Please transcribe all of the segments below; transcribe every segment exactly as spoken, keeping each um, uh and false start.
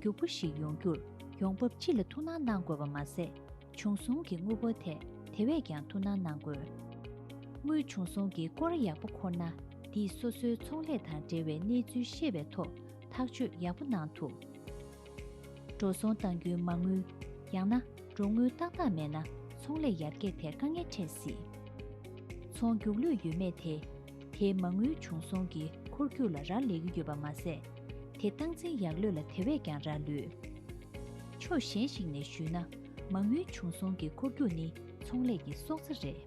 རྒྱུག་པོ་ཞིག་ཡོང་རྒྱུར་ཡོང་འབབ་སྤྱི་ལ་ཐུགས་སྣང་གནང་དགོས་པ་མ་ཟད། བྱུང་སོང་གི་དངུལ་འབོར་ཐད་དེ་བས་ཀྱང་ཐུགས་སྣང་གནང་དགོས། དངུལ་བྱུང་སོང་གི་སྐོར་ཡག་པོ་འཁོར་ན། འདིས་སོ་སོའི་ཚོང་ལས་དང་འབྲེལ་བའི་གནས་ཚུལ་ཤེས་པའི་ཐོག་ཐག་གཅོད་ཡག་པོ་གནང་ཐུབ། འགྲོ་སོང་གཏང་རྒྱུའི་མ་དངུལ། ཡང་ན་འགྲོ་དངུལ་ཏག་ཏག་མེད་ན་ཚོང་ལས་ཡར་རྒྱས་ཐད་དཀའ་ངལ་འཕྲད་སྲིད། ཚོང་རྒྱུག་ལོས་ཡོད་མེད་དེ། དེས་མ་དངུལ་བྱུང་སོང་གི་འཁོར་རྒྱུག་ལ་རག་ལས་ཀྱི་ཡོད་པ་མ་ཟད། དེ་སྟངས་འཛིན་ཡག་ལོས་ལ་དེ་བས་ཀྱང་རག་ལུས། ཕྱོགས་གཞན་ཞིག་ནས་ཞུས་ན། མ་དངུལ་བྱུང་སོང་གི་འཁོར་རྒྱུག་ནི་ཚོང་ལས་ཀྱི་སྲོག་རྩ་རེད།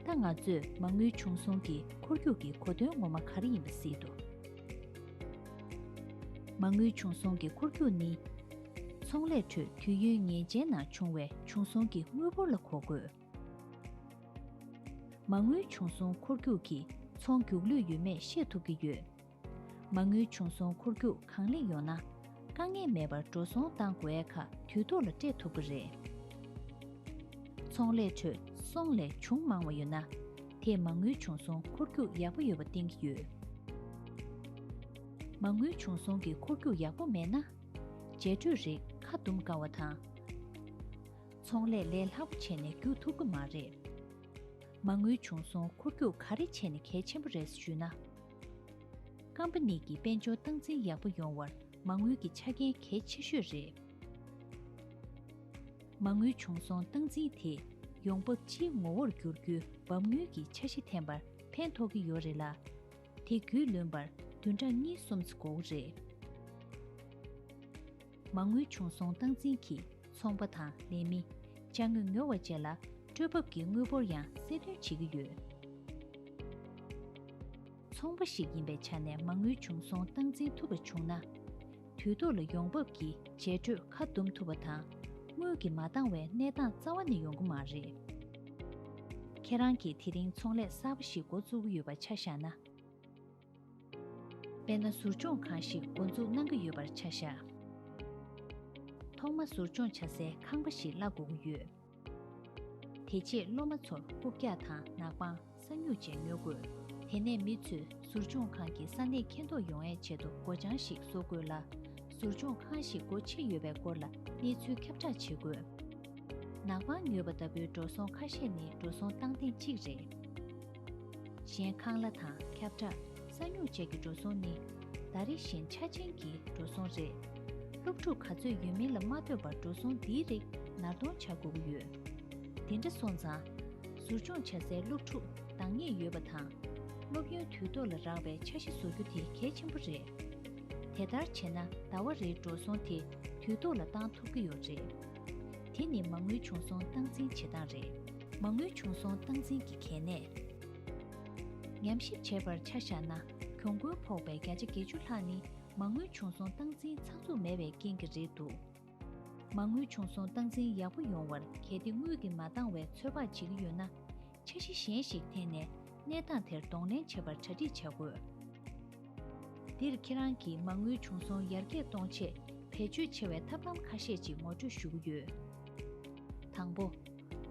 ད་ང་ཚོས་མ་དངུལ་བྱུང་སོང་གི་འཁོར་རྒྱུག་གི་གོ་དོན་ངོ་མ་ག་རེ་ཡིན་པ་གཟིགས་འདུག་མ་དངུལ་བྱུང་སོང་གི་འཁོར་རྒྱུག་ནི། ཚོང་ལས་ཁྲོད་དུས་ཡུན་ངེས་ཅན་ནང་བྱུང་བའི་བྱུང་སོང་གི་དངུལ་འབོར་ལ་གོ་དགོས། མ་དངུལ་བྱུང་སོང་འཁོར་རྒྱུག་གིས་ཚོང་རྒྱུག་ལོས་ཡོད་མེད་ཤེས་ཐུབ་ཀྱི་ཡོད། མ་དངུལ་བྱུང་སོང་འཁོར་རྒྱུག་གང་ལེགས་ཡོང་ན། དཀའ་ངལ་མེད་པར་འགྲོ་སོང་གཏང་དགོས་ཡས་ཁག་དུས་ཐོག་ལ་སྤྲད་ཐུབ་ཀྱི་རེད། ཚོང་ལས་ཁྲོད་སོང་ལས་བྱུང་མང་བ་ཡོད་ན། དེས་མ་དངུལ་བྱུང་སོང་འཁོར་རྒྱུག་ཡག་པོ་ཡོད་པ་བསྟན་གྱི་ཡོད། མ་དངུལ་བྱུང་སོང་གི་འཁོར་རྒྱུག་ཡག་པོ་མེད་ན། འཇལ་སྤྲོད་རིགས་ཁ་འདུམ་དཀའ་བ་དང་། ཚོང་ལས་ལས་སླ་པོ་བྱས་ནས་རྒྱུག་ཐུབ་ཀྱི་མ་རེད། མ་དངུལ་བྱུང་སོང་འཁོར་རྒྱུག་ག་རེ་བྱས་ནས་གལ་ཆེན་པོ་རེད་ཞུས་ན། ཀམ་པ་ནི་གི་དཔལ་འབྱོར་སྟངས་འཛིན་ཡག་པོ་ཡོང་བར་མ་དངུལ་གྱི་ཆ་རྐྱེན་གལ་ཆེ་ཤོས་རེད། མ་དངུལ་བྱུང་སོང་སྟངས་འཛིན་དེས་ཡོང་འབབ་སྤྱིའི་ངོ་བོར་འགྱུར་རྒྱུའི་འབབ་དངུལ་གྱི་འཆར་གཞི་འཐེན་པར་ཕན་ཐོགས་ཀྱི་ཡོད་རེད་ལ། དེ་རྒྱུས་ལོན་པར་བདུན་ཕྲག་གཉིས་གསུམ་ཙམ་འགོར་གྱི་རེད། མ་དངུལ་བྱུང་སོང་སྟངས་འཛིན་གྱིས་ཚོང་པ་དང་ལས་མི། ཅ་དངོས་ཉོ་བ་བཅས་ལ་སྤྲོད་འབབ་ཀྱི་དངུལ་འབོར་ཡང་གསལ་སྟོན་བྱེད་ཀྱི་ཡོད། ཚོང་པ་ཞིག་ཡིན་པའི་ཆ་ནས་མ་དངུལ་བྱུང་སོང་སྟངས་འཛིན་ཐུབ་པ་བྱུང་ན། དུས་ཐོག་ལ་ཡོང་འབབ་ཀྱི་འཇལ་སྤྲོད་ཁ་འདུམ་ཐུབ་པ་དང་། དངུལ་གྱིས་མ་འདང་བའི་གནས་སྟངས་རྩ་བ་ནས་ཡོང་གི་མ་རེད། ཁྱེད་རང་གིས་དེ་རིང་ཚོང་ལས་གསར་པ་ཞིག་འགོ་བཙུགས་ཀྱི་ཡོད་པ་ཆ་བཞག་ན། དཔེར་ན། ཟུར་སྦྱོང་ཁང་ཞིག་འགོ་འཛུགས་གནང་གི་ཡོད་པར་ཆ་བཞག་ཐོག་མ་ཟུར་སྦྱོང་བྱ་སའི་ཁང་པ་ཞིག་གླ་དགོས་ཀྱི་ཡོད། དེ་རྗེས་སློབ་མ་ཚོར་རྐུབ་བཀྱག་དང་ནག་པང་། ས་སྨྱུག་བཅས་ཉོ་དགོས། དེ་ནས་མི་ཚོས་ཟུར་སྦྱོང་ཁང་གི་ས་གནས་མཁྱེན་རྟོགས་ཡོང་ཡས་ཆེད་དུ་སྒོ་བྱང་ཞིག་བཟོ་དགོས་ལ། ཟུར་སྦྱོང་ཁང་ཞིག་སྒོ་ཕྱེ་ཡོད་པའི་སྐོར་ལ་གནས་ཚུལ་ཁྱབ་བསྒྲགས་བྱེད་དགོས། ནག་པང་ཉོས་པ་ལྟ་བུའི་འགྲོ་སོང་ཁ་ཤས་ནི་འགྲོ་སོང་བཏང་ཐེངས་གཅིག་རེད། གཞན་ཁང་གླ་དང་ཁྱབ་བསྒྲགས། ས་སྨྱུག་བཅས་ཀྱི་འགྲོ་སོང་ནི། ད་རེས་བཞིན་ཆ་ཅན་གྱི་འགྲོ་སོང་རེད། སློབ་ཕྲུག་ག་ཚོད་ཡོད་མིན་ལ་མ་ལྟོས་པར་འགྲོ་སོང་འདིའི་རིགས་ནར་གཏོང་བྱ་དགོས་ཀྱི་ཡོད། དེ་འདྲ་སོང་ཙང་། ཟུར་སྦྱོང་བྱ་སའི་སློབ་ཕྲུག་འདང་ངེས་ཡོད་པ་དང་། སློབ་ཡོན་དུས་ཐོག་ལ་རག་པའི་འཆར་གཞི་བཟོ་རྒྱུ་དེ་གལ་ཆེན་པོ་རེད། དེ་ལྟར་བྱས་ན་ཟླ་བ་རེའི་འགྲོ་སོང་དེ་དུས་ཐོག་ལ་བཏང་ཐུབ་ཀྱི་ཡོད་རེད། དེ་ནི་མ་དངུལ་བྱུང་སོང་སྟངས་འཛིན་བྱེད་སྟངས་རེད། མ་དངུལ་བྱུང་སོང་སྟངས་འཛིན་གྱི་གལ་གནད། ཉམས་ཞིབ་བྱས་པར་ཆ་བཞག་ན། གྱོང་གུན་ཕོག་པའི་བརྒྱ་ཆ་བརྒྱད་ཅུ་ལྷག་ནི་མ་དངུལ་བྱུང་སོང་སྟངས་འཛིན་ཚགས་ཚུད་མེད་པའི་རྐྱེན་གྱིས་རེད་འདུག་མ་དངུལ་བྱུང་སོང་སྟངས་འཛིན་ཡག་པོ་ཡོང་བར་གལ་ཏེ་དངུལ་གྱིས་མ་འདང་བའི་ཚོད་དཔག་བྱེད་ཀྱི་ཡོད་ན། འཆར་གཞི་གཞན་ཞིག་འཐེན་ནས་གནས་སྟངས་དེར་གདོང་ལེན་བྱེད་པར་གྲ་སྒྲིག་བྱ་དགོས། འདིར་ཁྱེད་རང་གིས་མ་དངུལ་བྱུང་སོང་ཡར་རྒྱས་གཏོང་ཆེད་བེད་སྤྱོད་བྱ་བའི་ཐབས་ལམ་ཁ་ཤས་ཅིག་ངོ་སྤྲོད་ཞུ་གི་ཡོད། དང་པོ།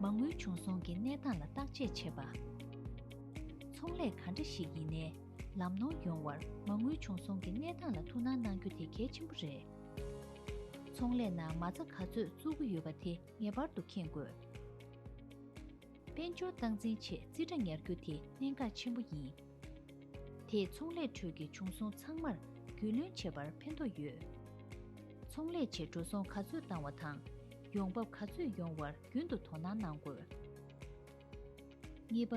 མ་དངུལ་བྱུང་སོང་གི་གནས་སྟངས་ལ་བརྟག་དཔྱད་བྱེད་པ། ཚོང་ལས་ག་འདྲ་ཞིག་ཡིན་ནའི། ལམ་ནོར་ཡོང་བར་མ་དངུལ་བྱུང་སོང་གི་གནས་སྟངས་ལ་ཐུགས་སྣང་གནང་རྒྱུ་དེ་གལ་ཆེན་པོ་རེད། ཚོང་ལས་ནང་མ་རྩ་ག་ཚོད་བཙུགས་ཀྱི་ཡོད་པ་དེ་ངེས་པར་དུ་མཁྱེན་དགོས། དཔལ་འབྱོར་སྟངས་འཛིན་ཆེད་རྩིས་ཁྲ་ཉར་རྒྱུ་དེ་གནད་འགག་ཆེན་པོ་ཡིན། དེས་ཚོང་ལས་ཁྲོད་ཀྱི་བྱུང་སོང་ཚང་མར་རྒྱུས་ལོན་བྱེད་པར་ཕན་ཐོགས་ཡོད། ཚོང་ལས་ཆེད་འགྲོ་སོང་ག་ཚོད་བཏང་བ་དང་། ཡོང་འབབ་ག་ཚོད་ཡོང་བར་རྒྱུན་དུ་དོ་སྣང་གནང་དགོས། གཉིས་པ།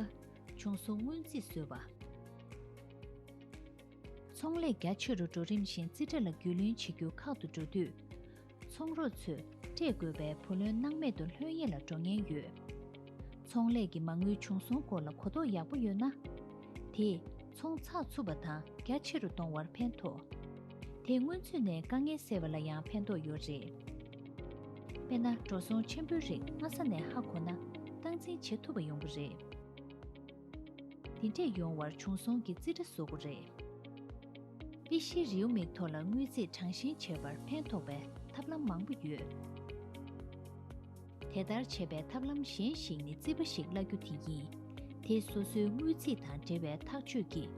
བྱུང་སོང་སྔོན་རྩིས་བཟོས་པ། ཚོང་ལས་རྒྱ་ཆེ་རུ་འགྲོ་རིམ་བཞིན་རྩིས་ཁྲ་ལ་རྒྱུས་ལོན་བྱེད་རྒྱུ་ཁག་ཏུ་འགྲོ་དུས། ཚོང་རོགས་ཚོས་སྤྲད་དགོས་པའི་བུ་ལོན་སྣང་མེད་དུ་ལྷོད་གཡེང་ལ་འགྲོ་ཉེན་ཡོད། ཚོང་ལས་ཀྱི་མ་དངུལ་བྱུང་སོང་སྐོར་ལ་གོ་རྟོགས་ཡག་པོ་ཡོད་ན། དེས་ཚོང་ཚགས་ཚུད་པ་དང་རྒྱ་ཆེ་རུ་གཏོང་བར་ཕན་ཐོགས། དེས་སྔོན་ཚུད་ནས་དཀའ་ངལ་སེལ་བ་ལ་ཡང་ཕན་ཐོགས་ཡོད་རེད། དཔེར་ན། འགྲོ་སོང་ཆེན་པོའི་རིགས་སྔ་ས་ནས་ཧ་གོ་ན་སྟངས་འཛིན་བྱེད་ཐུབ་པ་ཡོང་གི་རེད། འདི་འདྲས་ཡོང་བར་བྱུང་སོང་གི་རྩིས་ཁྲ་བཟོ་དགོས་རེད། དཔེ་གཞིའི་རེའུ་མིག་ཐོག་ལ་དངུལ་རྩིས་གྲངས་བཤེར་བྱེད་པར་ཕན་ཐོགས་པའི་ཐབས་ལམ་མང་པོ་ཡོད། དེ་ལྟར་བྱེད་པའི་ཐབས་ལམ་གཞན་ཞིག་ནི་རྩིས་པ་ཞིག་གླ་རྒྱུ་དེ་ཡིན། དེས་སོ་སོའི་དངུལ་རྩིས་དང་འབྲེལ་བའི་ཐག་གཅོད་ཀྱིས་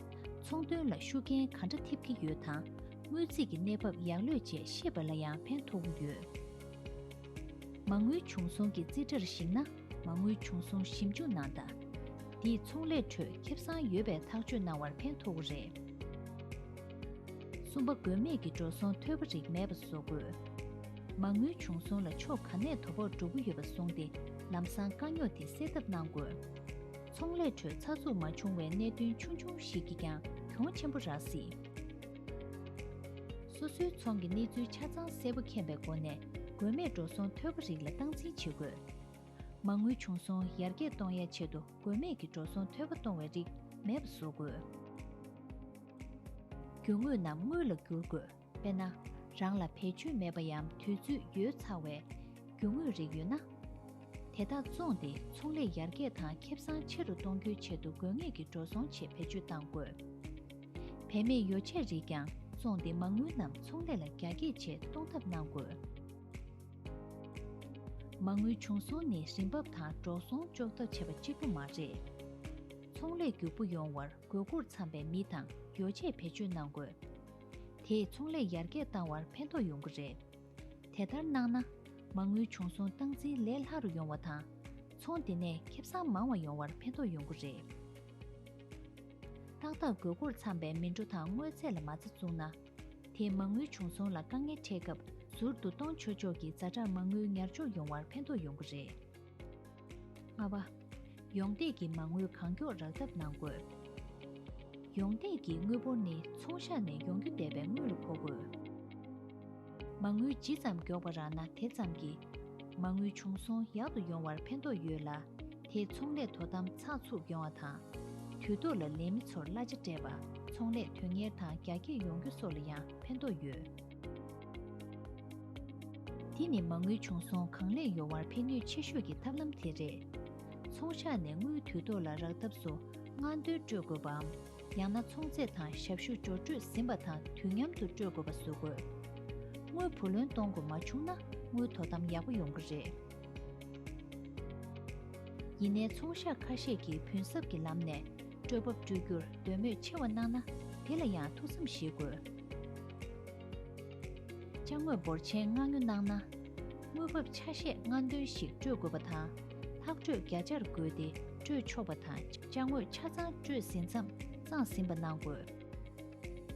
ཚོང་དོན་ལ་ཤུགས་རྐྱེན་ག་འདྲ་ཐེབས་ཀྱི་ཡོད་དང་། དངུལ་རྩིས་ཀྱི་གནས་བབ་ཡག་ལོས་བཅས་ཤེས་པ་ལ་ཡང་ཕན་ཐོགས་ཀྱི་ཡོད། མ་དངུལ་བྱུང་སོང་གི་རྩིས་ཁྲར་གཞིགས་ན། མ་དངུལ་བྱུང་སོང་ཞིབ་འཇུག་གནང་དང་། དེས་ཚོང་ལས་ཁྲོད་ཁེ་བཟང་ཡོད་པའི་ཐག་གཅོད་གནང་བར་ཕན་ཐོགས་ཀྱི་རེད། གསུམ་པ། དགོས་མེད་ཀྱི་འགྲོ་སོང་ཐོལ་པ་རིགས་མེད་པ་བཟོ་དགོས། མ་དངུལ་བྱུང་སོང་ལ་ཕྱོགས་ག་ནས་དོ་ཕོག་འགྲོ་གི་ཡོད་པ་བཟུང་སྟེ། ལམ་སང་དཀའ་རྙོག་དེ་སེལ་ཐབས་གནང་དགོས། ཚོང་ལས་ཁྲོད་ཚགས་ཚུད་མ་བྱུང་བའི་གནད་དོན་ཆུང་ཆུང་ཞིག་གིས་ཀྱང་གྱོང་ཆེན་པོ་རག་སྲིད། སོ་སོའི་ཚོང་གི་གནས་ཚུལ་ཆ་ཚང་གསལ་པོ་མཁྱེན་པའི་སྒོ་ནས། དགོས་མེད་འགྲོ་སོང་ཐོལ་པ་རིགས་ལ་སྟངས་འཛིན་བྱེད་དགོས། མ་དངུལ་བྱུང་སོང་ཡར་རྒྱས་གཏོང་ཡའི་ཆེད་དུ། དགོས་མེད་ཀྱི་འགྲོ་སོང་ཐོལ་པ་གཏོང་བའི་རིགས་མེད་པ་བཟོ་དགོས། རྒྱུ་དངོས་རྣམས་དངུལ་ལ་བསྒྱུར་དགོས། དཔེར་ན། རང་ལ་བེད་སྤྱོད་མེད་པ་ཡང་དུས་ཚོད་ཡོལ་ཚར་བའི་རྒྱུ་དངོས་རིགས་ཡོད་ན། དེ་དག་བཙོངས་ཏེ་ཚོང་ལས་ཡར་རྒྱས་དང་ཁེ་བཟང་ཆེ་རུ་གཏོང་རྒྱུའི་ཆེད་དུ་དགོས་ངེས་ཀྱི་འགྲོ་སོང་ཆེད་བེད་སྤྱོད་གཏང་དགོས། བེད་མེད་ཡོ་ཆས་རིགས་ཀྱང་བཙོངས་ཏེ་མ་དངུལ་རྣམས་ཚོང་ལས་ལ་རྒྱ་སྐྱེད་ཆེད་གཏོང་ཐབས་གནང་དགོས། མ་དངུལ་བྱུང་སོང་ནི་རིན་འབབ་དང་འགྲོ་སོང་གཅོག་ཐབས་བྱེད་པ་གཅིག་པུ་མ་རེད། ཚོང་ལས་མགྱོགས་པོ་ཡོང་བར་དགོས་མཁོར་འཚམ་པའི་མི་དང་ཡོ་ཆས་བེད་སྤྱོད་གནང་དགོས། དེས་ཚོང་ལས་ཡར་རྒྱས་བཏང་བར་ཕན་ཐོགས་ཡོང་གི་རེད། དེ་ལྟར་གནང་ན། མ་དངུལ་བྱུང་སོང་སྟངས་འཛིན་ལས་སླ་རུ་ཡོང་བ་དང་། ཚོང་དེ་ནས་ཁེ་བཟང་མང་བ་ཡོང་བར་ཕན་ཐོགས་ཡོང་གི་རེད། ཏག་ཏག་དགོས་མཁོར་འཚམ་པའི་མི་འགྲོ་དང་དངོས་རྫས་ལ་མ་རྩ་བཙུགས་ན། དེས་མ་དངུལ་བྱུང་སོང་ལ་དཀའ་ངལ་འཕྲད་སྐབས་ཟུར་དུ་གཏོང་ཆོག་ཆོག་གི་ཛ་དྲག་མ་དངུལ་ཉར་འཇོག་ཡོང་བར་ཕན་ཐོགས་ཡོང་གི་རེད། ལྔ་པ། ཡོང་བསྡད་ཀྱི་མ་དངུལ་གང་མགྱོགས་རག་ཐབས་གནང་དགོས། ཡོང་བསྡད་ཀྱི་དངུལ་འབོར་ནི་ཚོང་ཤག་ནས་ཡོང་རྒྱུ་བསྡད་པའི་དངུལ་ལ་གོ་དགོས། མ་དངུལ་ཇི་ཙམ་མགྱོགས་པ་རག་ན་དེ་ཙམ་གྱིས། མ་དངུལ་བྱུང་སོང་ཡག་ཏུ་ཡོང་བར་ཕན་ཐོགས་ཡོད་ལ། དེས་ཚོང་ལས་དོ་དམ་ཚགས་ཚུད་ཡོང་བ་དང་། དུས་ཐོག་ལ་ལས་མི་ཚོར་གླ་ཆ་སྤྲད་པ། ཚོང་ལས་དོན་གཉེར་དང་རྒྱ་སྐྱེད་ཡོང་རྒྱུ་སོགས་ལ་ཡང་ཕན་ཐོགས་ཡོད། འདི་ནི་མ་དངུལ་བྱུང་སོང་གང་ལེགས་ཡོང་བར་ཕན་ནུས་ཆེ་ཤོས་ཀྱི་ཐབས་ལམ་དེ་རེད། ཚོང་ཤག་ནས་དངུལ་དུས་ཐོག་ལ་རག་ཐབས་སུ་སྔ་འདོན་སྤྲོད་དགོས་པའམ། ཡང་ན་ཚོང་རྫས་དང་ཞབས་ཞུ་འབྱོར་སྤྲོད་ཟིན་པ་དང་དུས་མཉམ་དུ་སྤྲོད་དགོས་པ་བཟོ་དགོས། དངུལ་བུ་ལོན་གཏོང་དགོས་མ་བྱུང་ན་དངུལ་དོ་དམ་ཡག་པོ་ཡོང་གི་རེད། ཡིན་ནའི་ཚོང་ཤག་ཁ་ཤས་ཀྱིས་བུན་གསབ་ཀྱི་ལམ་ནས་སྤྲོད་འབབ་སྤྲོད་རྒྱུར་འདོད་མོས་ཆེ་བ་གནང་ན། དེ་ལ་ཡང་ཐུགས་བསམ་བཞེས་དགོས། ཅ་དངོས་འབོར་ཆེན་མངགས་ཉོ་གནང་ན། དངུལ་འབབ་ཆ་ཤས་སྔ་འདོན་ཞིག་སྤྲོད་དགོས་པ་དང་། ལྷག་སྤྲོད་བརྒྱ་ཆར་བགོས་ཏེ་སྤྲོད་ཆོག་པ་དང་། ཅ་དངོས་ཆ་ཚང་སྤྲོད་ཟིན་མཚམས་གཙང་ཟིན་པ་གནང་དགོས།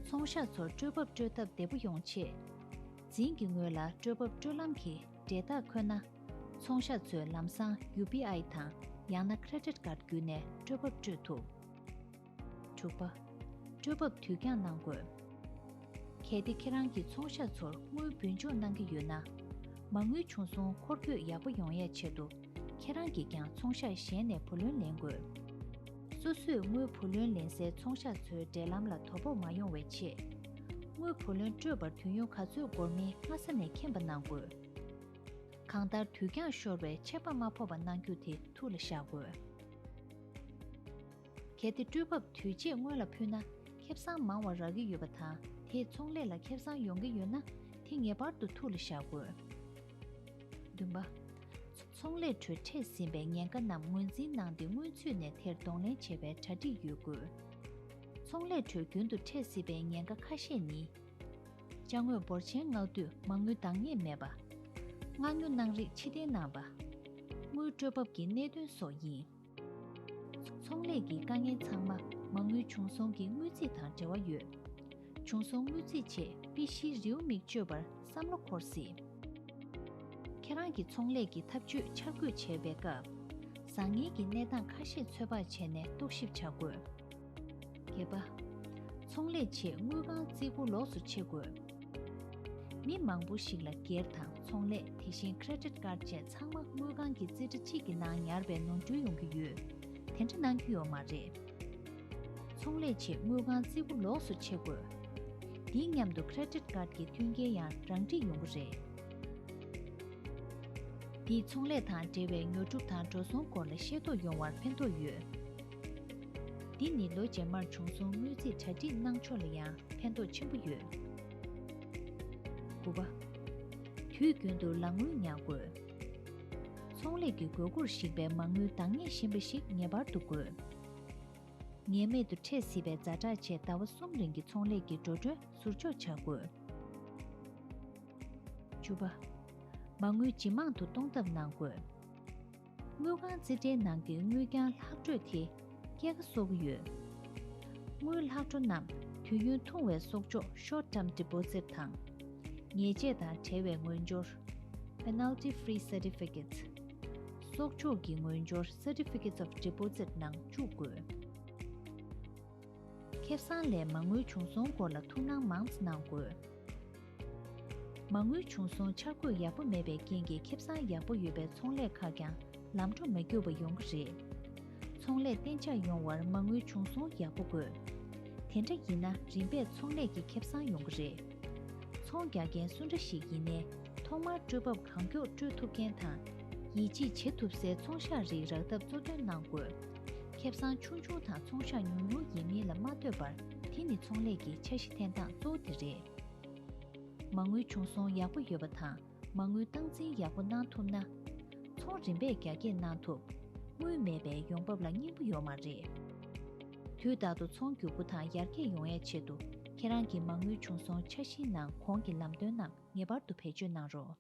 ཚོང་ཤག་ཚོར་སྤྲོད་འབབ་སྤྲོད་ཐབས་བདེ་པོ་ཡོང་ཆེད། འཛིན་གྱི་ངོས་ལ་སྤྲོད་འབབ་སྤྲོད་ལམ་གྱི་འབྲེལ་ཐག་འཁོད་ན། ཚོང་ཤག་ཚོས་ལམ་སང་ཡུ་པི་ཨའི་དང་ཡང་ན་ཁེ་རེ་ཌིཊ་ཀཱཌ་བརྒྱུད་ནས་སྤྲོད་འབབ་སྤྲོད་ཐུབ། དྲུག་པ། སྤྲོད་འབབ་དུས་འགྱངས་གནང་དགོས། གལ་ཏེ་ཁྱེད་རང་གིས་ཚོང་ཤག་ཚོར་དངུལ་འབུལ་འཇོག་གནང་གི་ཡོད་ན། མ་དངུལ་བྱུང་སོང་འཁོར་སྐྱོད་ཡག་པོ་ཡོང་ཡས་ཆེད་དུ། ཁྱེད་རང་གིས་ཀྱང་ཚོང་ཤག་གཞན་ནས་བུ་ལོན་ལེན་དགོས། སོ་སོས་དངུལ་བུ་ལོན་ལེན་སའི་ཚོང་ཤག་ཚོའི་འབྲེལ་ལམ་ལ་དོ་ཕོག་མ་ཡོང་བའི་ཆེད། དངུལ་བུ་ལོན་སྤྲོད་པར་དུས་ཡུན་ག་ཚོད་འགོར་མིན་སྔ་ས་ནས་མཁྱེན་པ་གནང་དགོས། གང་ལྟར་དུས་འགྱངས་ཤོར་བའི་ཆད་པ་མ་ཕོག་པ་གནང་རྒྱུ་དེ་ཐུགས་ལ་བཞག་དགོས། གལ་ཏེ་སྤྲོད་འབབ་དུས་བཅད་སྔོན་ལ་ཕུལ་ན་ཁེ་བཟང་མང་བ་རག་གི་ཡོད་པ་དང་། དེས་ཚོང་ལས་ལ་ཁེ་བཟང་ཡོང་གི་ཡོད་ན། དེ་ངེས་པར་དུ་ཐུགས་ལ་བཞག་དགོས། བདུན་པ། ཚོང་ལས་ཁྲོད་འཕྲད་ཟིན་པའི་ཉེན་ཁ་རྣམས་ངོས་འཛིན་གནང་སྟེ་སྔོན་ཚུད་ནས་དེར་གདོང་ལེན་བྱེད་པའི་གྲ་སྒྲིག་ཡོད་དགོས། ཚོང་ལས་ཁྲོད་རྒྱུན་དུ་འཕྲད་སྲིད་པའི་ཉེན་ཁ་ཁ་ཤས་ནི། ཅ་དངོས་འབོར་ཆེན་མངགས་དུས་མ་དངུལ་འདང་ངེས་མེད་པ། མངགས་ཉོ་གནང་རིགས་ཕྱིར་འཐེན་གནང་བ། དངུལ་སྤྲོད་འབབ་ཀྱི་གནད་དོན་སོགས་ཡིན། ཚོང་ལས་ཀྱི་དཀའ་ངལ་ཚང་མ་མ་དངུལ་བྱུང་སོང་གི་དངུལ་རྩིས་དང་འབྲེལ་བ་ཡོད། བྱུང་སོང་དངུལ་རྩིས་ཆེད་དཔེ་གཞིའི་རེའུ་མིག་སྤྱོད་པར་བསམ་བློ་འཁོར་སྲིད། ཁྱེད་རང་གི་ཚོང་ལས་ཀྱི་ཐབས་ཇུས་འཆར་འགོད་བྱེད་པའི་སྐབས། བཟང་ངན་གྱི་གནས་སྟངས་ཁ་ཤས་ཚོད་དཔག་བྱས་ནས་རྟོག་ཞིབ་བྱ་དགོས། བརྒྱད་པ། ཚོང་ལས་ཆེད་དངུལ་ཁང་རྩིས་འགོ་ལོགས་སུ་ཕྱེ་དགོས། མི་མང་པོ་ཞིག་ལ་སྒེར་དང་ཚོང་ལས། དེ་བཞིན་ཁེ་རེ་ཌིཊ་ཀཱཌ་བཅས་ཚང་མ་དངུལ་ཁང་གི་རྩིས་ཁྲ་གཅིག་གི་ནང་ཉར་བའི་ནོར་འཁྲུལ་ཡོང་གི་ཡོད། དེ་འདྲ་གནང་རྒྱུ་ཡོད་མ་རེད། ཚོང་ལས་ཆེད་དངུལ་ཁང་རྩིས་འགོ་ལོགས་སུ་ཕྱེ་དགོས། འདིའི་མཉམ་དུ་ཁེ་རེ་ཌིཊ་ཀཱཌ་ཀྱི་མཐུན་རྐྱེན་ཡང་རང་འགྲིག་ཡོང་གི་རེད། འདིས་ཚོང་ལས་དང་འབྲེལ་བའི་ཉོ་སྒྲུབ་དང་འགྲོ་སོང་སྐོར་ལ་ཤེས་རྟོགས་ཡོང་བར་ཕན་ཐོགས་ཡོད། འདི་ནི་ལོ་རྗེས་མར་བྱུང་སོང་དངུལ་རྩིས་གྲ་སྒྲིག་གནང་ཕྱོགས་ལ་ཡང་ཕན་ཐོགས་ཆེན་པོ་ཡོད། དགུ་པ། དུས་རྒྱུན་དུ་ལག་དངུལ་ཉར་དགོས། ཚོང་ལས་ཀྱི་དགོས་མཁོར་གཞིགས་པའི་མ་དངུལ་འདང་ངེས་ཤེས་པ་ཞིག་ངེས་པར་དུ་དགོས། ངེས་མེད་དུ་འཕྲད་སྲིད་པའི་ཛ་དྲག་ཆེད་ཟླ་བ་གསུམ་རིང་གི་ཚོང་ལས་ཀྱི་འགྲོ་གྲོན་ཟུར་འཇོག་བྱ་དགོས། བཅུ་པ། མ་དངུལ་ཇེ་མང་དུ་གཏོང་ཐབས་གནང་དགོས། དངུལ་ཁང་རྩིས་ཁྲའི་ནང་གི་དངུལ་རྐྱང་ལྷག་འཕྲོས་དེ་སྐྱེད་ཀ་གསོག་གི་ཡོད། དངུལ་ལྷག་འཕྲོ་རྣམས་དུས་ཡུན་ཐུང་བའི་གསོག་འཇོག Short Term Deposit དང་། ཉེས་ཆད་དང་བྲལ་བའི་དངུལ་འབྱོར། Penalty Free Certificates། གསོག་འཇོག་གི་དངུལ་འབྱོར་Certificates of Deposit ནང་བཅུག་དགོས། ཁེ་བཟང་ལས་མ་དངུལ་བྱུང་སོང་སྐོར་ལ་ཐུགས་སྣང་མང་ཙམ་གནང་དགོས། མ་དངུལ་བྱུང་སོང་འཆར་འགོད་ཡག་པོ་མེད་པའི་རྐྱེན་གྱིས་ཁེ་བཟང་ཡག་པོ་ཡོད་པའི་ཚོང་ལས་ཁག་ཀྱང་ལམ་འགྲོ་མ་རྒྱུག་པ་ཡོང་གི་རེད། ཚོང་ལས་གཏན་འཇགས་ཡོང་བར་མ་དངུལ་བྱུང་སོང་ཡག་པོ་དགོས། དེ་འདྲ་ཡིན་ན་རིམ་པས་ཚོང་ལས་ཀྱི་ཁེ་བཟང་ཡོང་གི་རེད། ཚོང་རྒྱག་མཁན་སུ་འདྲ་ཞིག་ཡིན་ནའི་ཐོག་མར་སྤྲོད་འབབ་གང་མགྱོགས་སྤྲོད་ཐུབ་མཁན་དང་། ཡིད་ཆེས་བྱེད་ཐུབ་སའི་ཚོང་ཤག་རིགས་རག་ཐབས་གཙོ་འདོན་གནང་དགོས། ཁེ་བཟང་ཆུང་ཆུང་དང་ཚོང་ཤག་ཉུང་ཉུང་ཡིན་མིན་ལ་མ་ལྟོས་པར་དེ་ནི་ཚོང་ལས་ཀྱི་འཆར་གཞི་འཐེན་སྟངས་གཙོ་བོ་དེ་རེད། མ་དངུལ་བྱུང་སོང་ཡག་པོ་ཡོད་པ་དང་མ་དངུལ་སྟངས་འཛིན་ཡག་པོ་གནང་ཐུབ་ན། ཚོང་རིམ་པས་རྒྱ་སྐྱེད་གནང་ཐུབ། དངུལ་མེད་པའི་ཡོང་འབབ་ལ་སྙིང་པོ་ཡོད་མ་རེད། དུས་རྟག་ཏུ་ཚོང་མགྱོགས་པོ་དང་ཡར་རྒྱས་ཡོང་ཡའི་ཆེད་དུ་ཁྱེད་རང་གི་མ་དངུལ་བྱུང་སོང་འཆར་གཞིའི་ནང་གོང་གི་ལམ་སྟོན་རྣམས་ངེས་པར་དུ་བེད་སྤྱོད་གནང་རོགས།